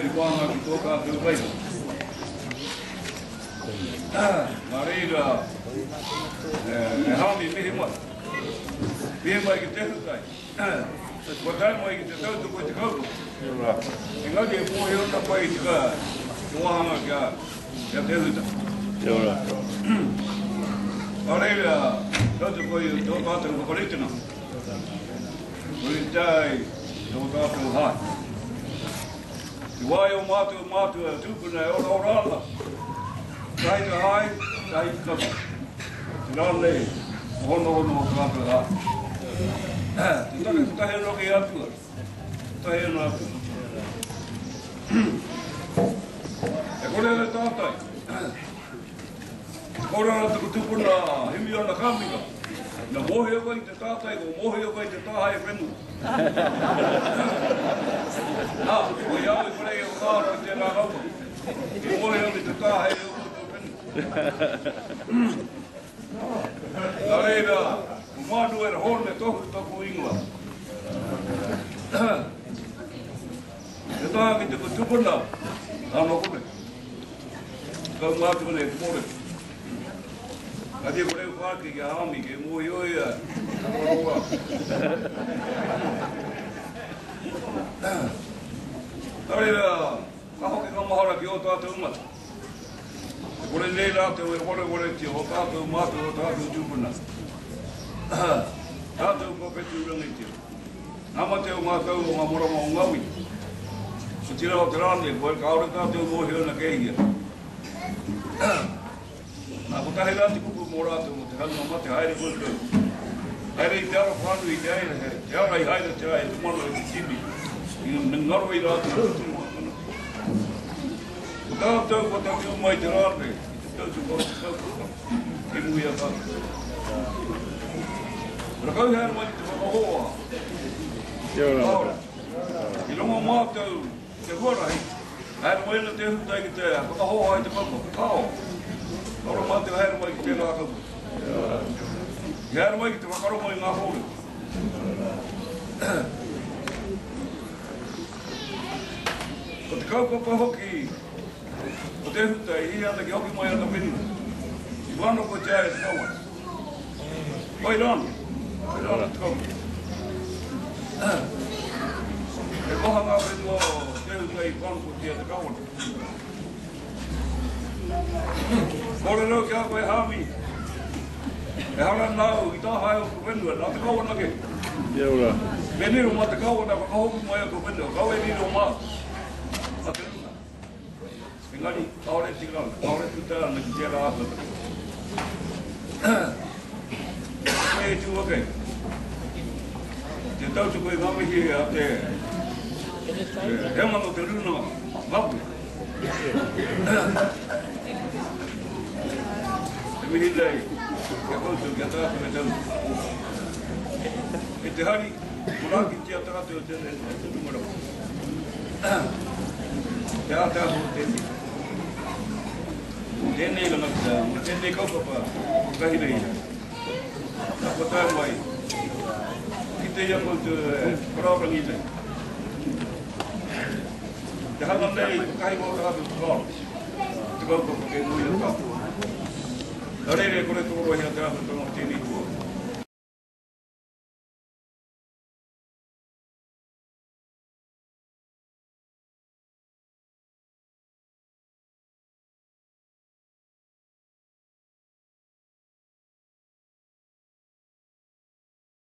Kāre te pānga ki tō tātou waiho. Nā reira, e Hāmi, mihi mai. Mihi mai ki te hutai. Kua tae mai ki te tautoko i te kaupapa. Engari e mōhio ana koe i te wāhanga kia te huta. Kia ora. Nā reira, tautoko i tō tātou whakaritenga. Puritai tō tātou hae. Te wā i o mātou mātua tūpuna e oraora ana, tahi te hae, tahi te kapa. Te rā nei, ko honohono o tātou hae. Te take kotahi anō ki Atua, kotahi anō Atua. E kore ana tātai. Te kore ana taku tupuna Himiona Kamika. Na mōhio koe ki te tātai, ko mōhio koe te tāhae whenua. Nā, ko i au i kore i whakaaro i tērā kaupapa. I mōhio ki te tāhae o koutou whenua. Nā reira, ko Mānuera Hōne Tohu taku ingoa. Te taha ki taku tupuna, anō kore. Kaumātua nei te kōrero. Ka tia ko reo whāki ki a Hāmi, kei mōhio ia, roa. Nā reira, ka hoki ngā mahara ki ō tātou mata. E kore nei rātou e warewaretia ō tātou mātua, ō tātou tūpuna. Tātou kua whetūrangitia. Ngā mate o ngā tau o ngā marama o ngā wiki. Otirā o te rā nei, koe kāore tātou mōhio ana kei hea. Nā, kotahi rā te kupu mō rātou mō te haunga mate, haere koutou. Haere i te ara whānui, te aira, te ara i haere te ai, te mano i te tini, i ngaro i rātou te tumuakana. Ko tātou kua tatū mai te rā nei, i te tautoko o te kaupapa, ki muri a tātou. Rakau haere mai ki te whakahoa. Kia ora. I rongo mātou i te huarahi, haere mai ana te hutai ki te whakahoa i te kaupapa. Kao. Ora mātou haere mai ki tērā kaupapa. I haere mai ki te whakarongo i ngā kōrero. Ko te kaupapa hoki o te huta i hī ana ki hoki mai ana whenua. I whano ko te ae te kawana. Wai rānō, wai rānō te kaupapa. He maha ngā whenua o Te Huka i whanokotia te kawana. Kōrero ki a koe Hāmi, ehara nāu i tāhae o ku whenua, nā te kawana kē. Kia ora. Me riro mā te kawana whakahoki mai o ku whenua, kaua e riro mā, mā te runga. Engari, kāore e tika ana, kāore e puta ana ki tērā āhuatanga. Koe e tū ake, te tautoko i ngā mihi a te heamana o te Rūnanga, Ngāpuhi. Te mihi nei ki a koutou, ki a tātou e tautoko. E te hari, manaakitia tātou tēnei te runga rawa. Te ātaahua o tēnei. Tēnei rangatira, mō tēnei kaupapa whakahirahira. Nā kua tae mai, kite i a koutou e parārangi nei. Te hanga nei, kotahi mō tātou whakaaro, te kaupapa kei nui a tātou. Nā reira e kore tōrohia te āhuatanga o tēnei kua.